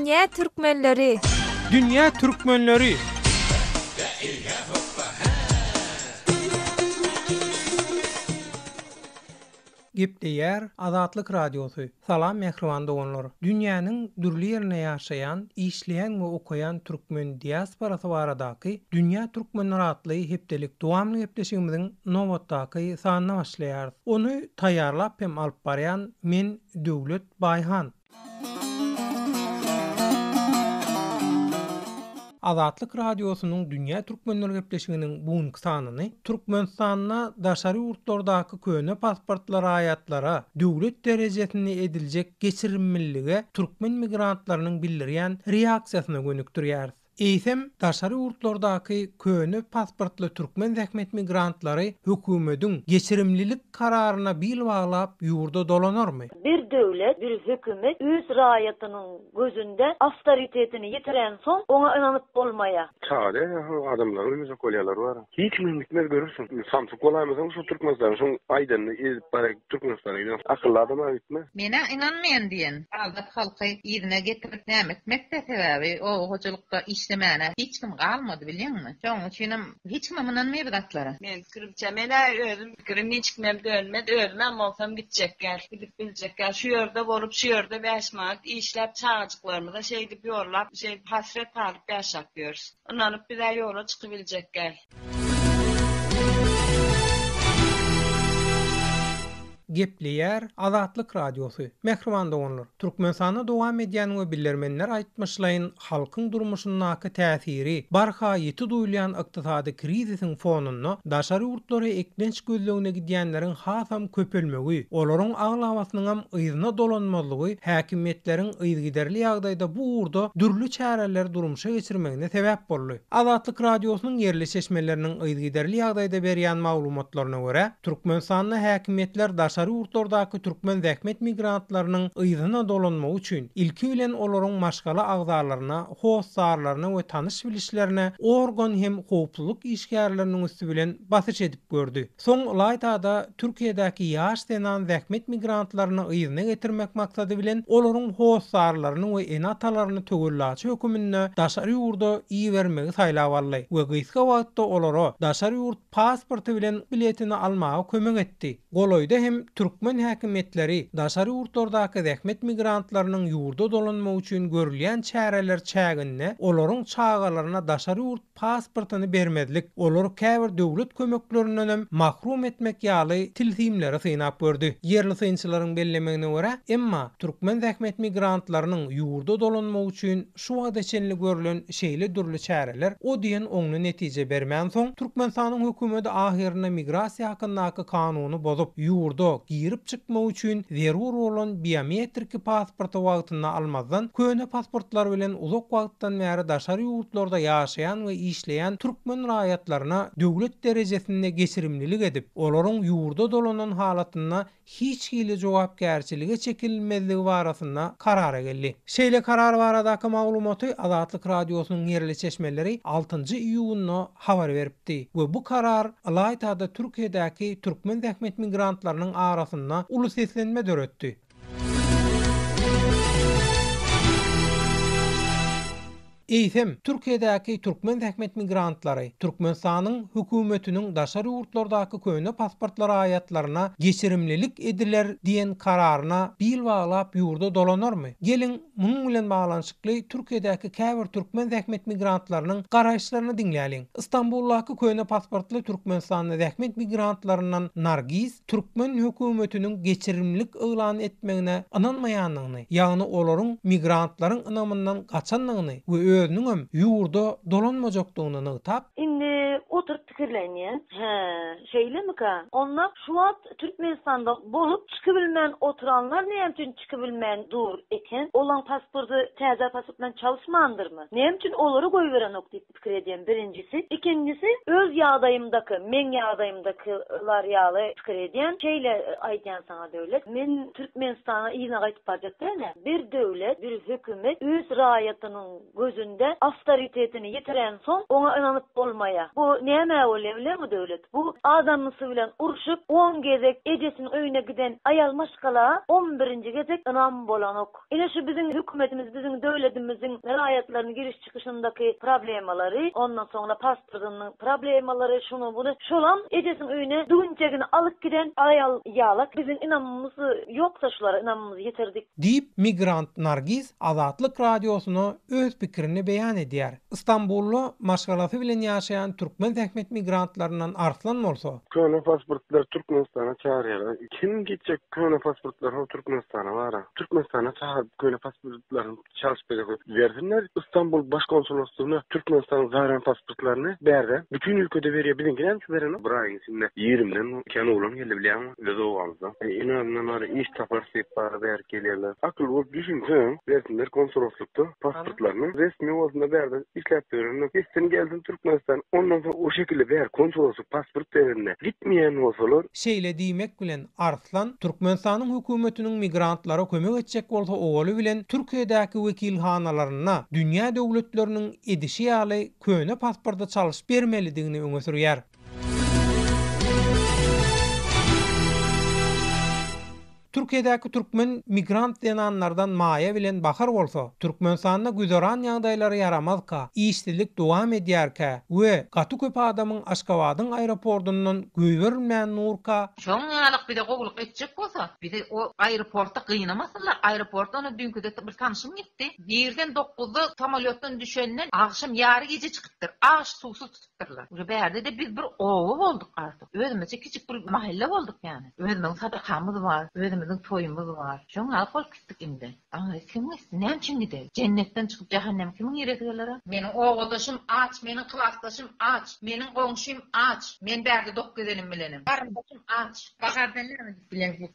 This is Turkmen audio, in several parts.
Dünýä türkmenleri! Dünýä türkmenleri! Gepleýär Azatlyk Radiosy. Salam mähriban doganlar! Dünýäniň dürli ýerinde ýaşaýan, işleýän we okaýan türkmen diasporasy baradaky Dünýä türkmenleri atly hepdelik dowamly gepleşigimiziň nobatdaky sanyna başlaýarys. Ony taýýarlap hem alyp barýan men Döwlet Baýhan. Azatlyk Radiosynyň Dünýä türkmenleri gepleşiginiň bu günki sanyny Türkmenistanda daşary ýurtlardaky köne pasportly raýatlara döwlet derejesinde ediljek geçirimlilige türkmen migrantlarynyň bildirýän reaksiýasyna gönükdirýäris. Eýsem, daşary ýurtlardaky köne pasportly türkmen zähmet migrantlary hökümediň geçirimlilik kararyna bil baglap ýurda dolanarmy? Bir döwlet, bir hökümet öz raýatynyň gözünde awtoritetini ýitirensoň, oňa ynanyp bolmaýar. Çaga däl ýa adamlar ölmejek bolýarlar bar. Hiç kim gitmez görürsüň. Samsyk bolaýmasaň şu Türkmenistanyň şoň aýdanyny edip baraý Türkmenistana giden akylly adama gitme. Menä ynanmaýan diýen. Aldat halky yzyna getirip näme etmekdä sebäbi oba hojalykda işlemäne hiç kim galmady bilýäňmi şoň üçinem hiç kimem ynanmaýa bu zatlara. Meň pikirimçe menä özüm pikirim hiç kimem dönmez özümem bolsam gitjekgäl gidip biljekgäl şu ýerde bolup şu ýerde bäş manat işläp çagajyklarymyza şeýdip ýollap şeýdip hasret galyp ýaşap ýörüs ynanyp bizä ýola çykybiljekgäl. Gepleýär Azatlyk Radiosy, Mähriban doganlar! Türkmenistanda dowam edýän we bilermenler aýtmyşlaýyn halkyň durmuşyndaky täsiri barha ýiti duýulýan ykdysady krizisiň fonunda daşary ýurtlara eklenç gözlegine gidýänleriň hasam köpelmegi, olaryň aglabasynyňam yzyna dolanmazlygy häkimiýetleriň yzygiderli ýagdaýda bu ugurda dürli çäreleri durmuşa geçirmegine sebäp boldy. Azatlyk Radiosynyň ýerli çeşmeleriniň yzygiderli ýagdaýda berýän maglumatlaryna görä, Türkmenistanda häkimiýetler daşary ýurtlardaky türkmen zähmet migrantlarynyň yzyna dolanmagy üçin, ilki bilen olaryň maşgala agzalaryna, hossarlaryna we tanyş-bilişlerine organ hem howpsuzlyk işgärleriniň üsti bilen basyş edip gördi. Soň ylaýta-da Türkiýedäki ýaş zenan zähmet migrantlaryny yzyna getirmek maksady bilen olaryň hossarlaryny we ene-atalaryny töwellaçy höküminde daşary ýurda ibermegi saýlap aldy we gysga wagtda olara daşary ýurt pasporty bilen biletini almaga kömek etdi. Golaýda hem türkmen häkimiýetleri daşary ýurtlardaky zähmet migrantlarynyň ýurda dolanmagy üçin görülýän çäreler çäginde olaryň çagalaryna daşary ýurt pasportyny bermezlik, olary käbir döwlet kömeklerindenem mahrum etmek ýaly tilsimleri synap gördi. Ýerli synçylaryň bellemegine görä, emma türkmen zähmet migrantlarynyň ýurda dolanmagy üçin şu wagta çenli görlen şeýle dürli çäreler o diýen oňly netije bermänsoň, Türkmenistanyň hökümeti ahyrynda migrasiýa hakyndaky kanuny bozup, ýurda girip-çykmak üçin zerur bolan biometriki pasporty wagtynda almazdan, köne pasportlar bilen uzak wagtdan bäri daşary ýurtlarda ýaşaýan we işleýän türkmen raýatlaryna döwlet derejesinde geçirimlilik edip, olaryň ýurda dolanan halatynda hiç hili jogapkärçilige çekilmezligi barasynda karara geldi. Şeýle karar baradaky maglumaty Azatlyk Radiosynyň ýerli çeşmeleri altynjy iýunda habar beripdi we bu karar ylaýta-da Türkiýedäki türkmen zähmet migrantlarynyň arasynda uly seslenme döretdi. Eýsem, Türkiýedäki türkmen zähmet migrantlary Türkmenistanyň hökümetiniň daşary ýurtlardaky köne pasportly raýatlaryna geçirimlilik ediler diýen kararyna bil baglap ýurda dolanarmy? Geliň, munuň bilen baglanyşykly Türkiýedäki käbir türkmen zähmet migrantlarynyň garaýyşlaryny diňläliň. Stambuldaky köne pasportly türkmenistanly zähmet migrantlaryndan Nargiz, türkmen hökümetiniň geçirimlilik yglan etmegine ynanmaýandygyny, ýagny olaryň migrantlaryň ynamyndan gaçandygyny we özüniňem ýurda dolanmajakdygyny nygtap, Indi oturyp pikirlenýän. Hä, şeýlemika? Onda şu wagt Türkmenistanda bolup, çykybilmän oturanlar näme üçin çykybilmän dur eken? Olaň pasporty täze pasport bilen çalyşmandyrmy? Näme üçin olary goýberenok diýip pikir edýän birinjisi. Ikinjisi, öz ýagdaýymdaky, meň ýagdaýymdakylar ýaly pikir edýän. Şeýle aýdýan saňa Döwlet, men Türkmenistana yzyna gaýtyp barjak däl-ä. Bir döwlet, bir hökümet öz raýatynyň gözünde awtoritetini ýitirensoň, oňa ynanyp bolmaýar. Bu nämä? bolýar bileňmi Döwlet? Bu adamsy bilen urşup, on gezek ejesiniň öýüne giden aýal maşgala on birinji gezek ynam bolanok. Ine şu biziň hökümetimiz biziň döwletimiziň raýatlaryny giriş çykyşyndaky problemalary, ondan soňra pasportynyň problemalary, şuny buny, şolam ejesiniň öýüne düwünçegini alyp giden aýal ýalak biziň ynamymyz ýoksa şulara ynamymyzy ýitirdik. Diýip, migrant Nargiz Azatlyk Radiosyna öz pikirini beýan edýär. Stambulda maşgalasy bilen ýaşaýan türkmen zähmet migrantlaryndan Arslan bolsa. Köne pasportlar Türkmenistana çagyrýarlar. Kim gitjek köne pasportlar ho Türkmenistana bara. Türkmenistana çagyryp köne pasportlaryny çalşyp berjek bersinler. Istanbul baş konsoloslygyna Türkmenistanyň zaran pasportlaryny bärde bütin ülkede berýär. Biziňki näme üçin berenok? Bir aýyň içinde ýigrimden kän oglan geldi bilýäňmi? Öz obamyzdan. En azyndan bari iş taparys diýip bary bärik gelýärler. Akylly bolup düşünseň bersinler konsoloslykda pasportlaryny. Resmi bolsun-da bärde işläp ýörenler gitsin gelsin Türkmenistan ondan soň o şekilde bäri konsoloslyk pasport berende gitmeýän bolsalar. Şeýle diýmek bilen Arslan Türkmenistanyň hökümetiniň migrantlara kömek etjek bolsa owaly bilen Türkiýedäki wekilhanalarynda dünýä döwletleriniň edişi ýaly köne pasporty çalyşyp bermelidigini öňe sürýär. Türkiýedäki türkmen migrant zenanlardan Maýa bilen Bahar bolsa, Türkmenistanda güzeran ýagdaýlary ýaramazka, işsizlik dowam edýärkä we gaty köp adamyň Aşgabadyň aeropordundan goýberilmän durka, Şoň ýalyk bize gowulyk etjek bolsa, bizi o aeroportda gynamasynlar, aeroportda ony düýnküde bir tanşym gitdi, irden dokuzda samolýotdan düşenden agşam ýary gije çykypdyr, aç suwsuz tutupdyrlar. Uje bärde-de biz bir oba bolduk artyk. Özümizçe kiçijik bir mahelle bolduk ýany. Özümiziň sadakamyz bar, özümiziň toýumyz bar. Şoň ýaly bolup gitdik indi. Aňry kim gitsin, näme üçin gideli? Jennetden çykyp jähenneme kimiň giresi geler-a? Meniň obadaşym aç, meniň klasdaşym aç, meniň goňşym aç. Men bärde dok gezenim bilenem. Garyndaşym aç. Bahar sen näme diýip bilýäň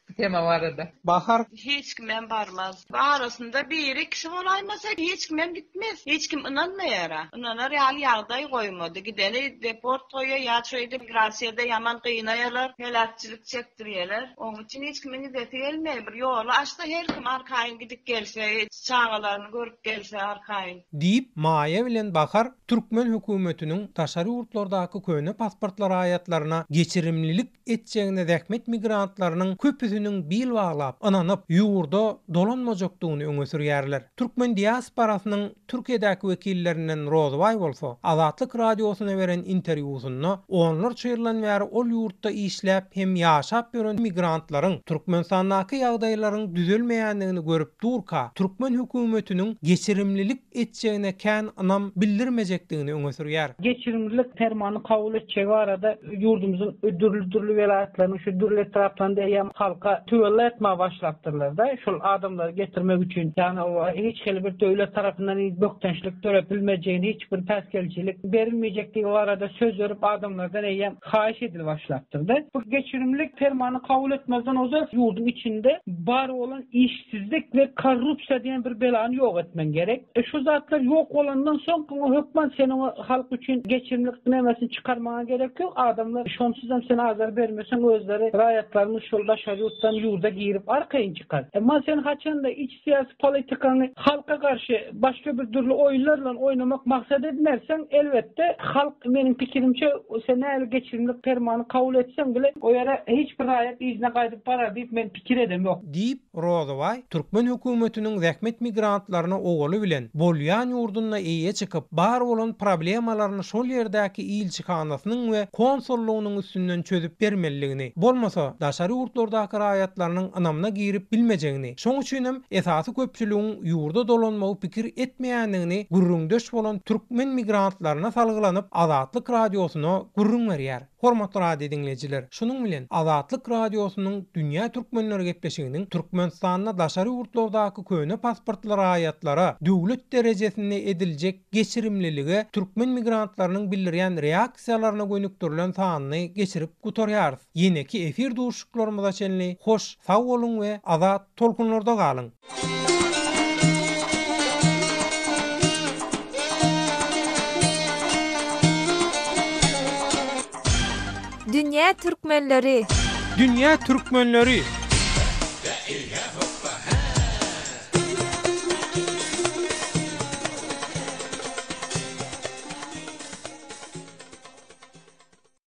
bu tema barada? Bahar. Hiç kimem barmaz. Arasynda biri kişi bolaýmasa hiç kimem gitmez. Hiç kim ynanmaýara. Ynanar ýaly ýagdaý goýmady. Gideni deport goýýa ýa şeýdip migrasiýada ýaman gynaýalar, heläkçilik çekdirýäler. Oň üçin hiç kimiň gidesi gelmeýär. Bir ýoly açsa her kim arkaýyn gidip gelse, çagalaryny görüp gelse arkaýyn. Diýip, Maýa bilen Bahar türkmen hökümetiniň daşary ýurtlardaky köne pasportly raýatlaryna geçirimlilik etjegine zähmet migrantlarynyň köpüsiniň bil baglap, ynanyp, ýurda dolanmajakdygyny öňe sürýärler. Türkmen diasporasynyň Türkiýedäki wekillerinden Rozybaý bolsa, Azatlyk Radiosyna beren interwýusynda onlarça ýyldan bäri ol ýurtda işläp hem ýaşap ýören migrantlaryň Türkmenistandaky ýagdaýlaryň düzelmeýändigini görüp durka, türkmen hökümetiniň geçirimlilik etjegine kän ynam bildirmejekdigini öňe sürýär. Geçirimlilik permanyny kabul etjegi barada ýurdumyzyň dürli-dürli welaýatlarynyň şu dürli etraplarynda eýýäm halka töwella etmäge başlapdyrlar-da, şol adamlary getirmek üçin, ýagny hiç hili bir döwlet tarapyndan bökdençlik dörep bilmejegini, hiç bir päsgelçilik berilmejekdigi barada söz berip adamlardan eýýäm haýyş edilip başlapdyr-da. Bu geçirimlilik permanyny kabul etmezden ozal ýurduň içinde bar bolan işsizlik we korrupsiýa diýen bir belany ýok etmeň gerek. E şu zatlar ýok bolandan soň oňa hökman sen oňa halk üçin geçirimlik nemesini çykarmaga gerek ýok. Adamlar şonsuzam sen azar bermeseň özleri raýatlarymyz şol daşary ýurtdan ýurda girip arkaýyn çykar. Emma sen haçanda iç syýasy politikaňy halka garşy başga bir dürli oýunlar bilen oýnamak maksat edinerseň elbetde halk meniň pikirimçe sen nähili geçirimlik permany kabul etseň bile o ýere hiç bir raýat yzyna gaýdyp barar diýip men pikir edemok. Diýip, Rozybaý türkmen hökümetiniň zähmet migrantlaryna owaly bilen bolýan ýurdunda eýe çykyp, bar bolan problemalaryny şol ýerdäki ilçihanasynyň we konsullygynyň üstünden çözüp bermelidigini, bolmasa, daşary ýurtlardaky raýatlarynyň ynamyna girip bilmejegini, şoň üçinem esasy köpçüligiň ýurda dolanmagy pikir etmeýändigini gürrüňdeş bolan türkmen migrantlaryna salgylanyp, Azatlyk Radiosyna gürrüň berýär. Hormatly radio diňleýjiler, şunuň bilen Azatlyk Radiosynyň Dünýä Türkmenleri gepleşiginiň Türkmenistanda daşary ýurtlardaky köne pasportly raýatlara döwlet derejesinde ediljek geçirimlilige türkmen migrantlarynyň bildirýän reaksiýalaryna gönükdirilen sanyny geçirip gutarýarys. Ýeneki efir duşuşyklarymyza çenli hoş sag boluň we azat tolkunlarda galyň! Dünýä türkmenleri! Dünýä türkmenleri!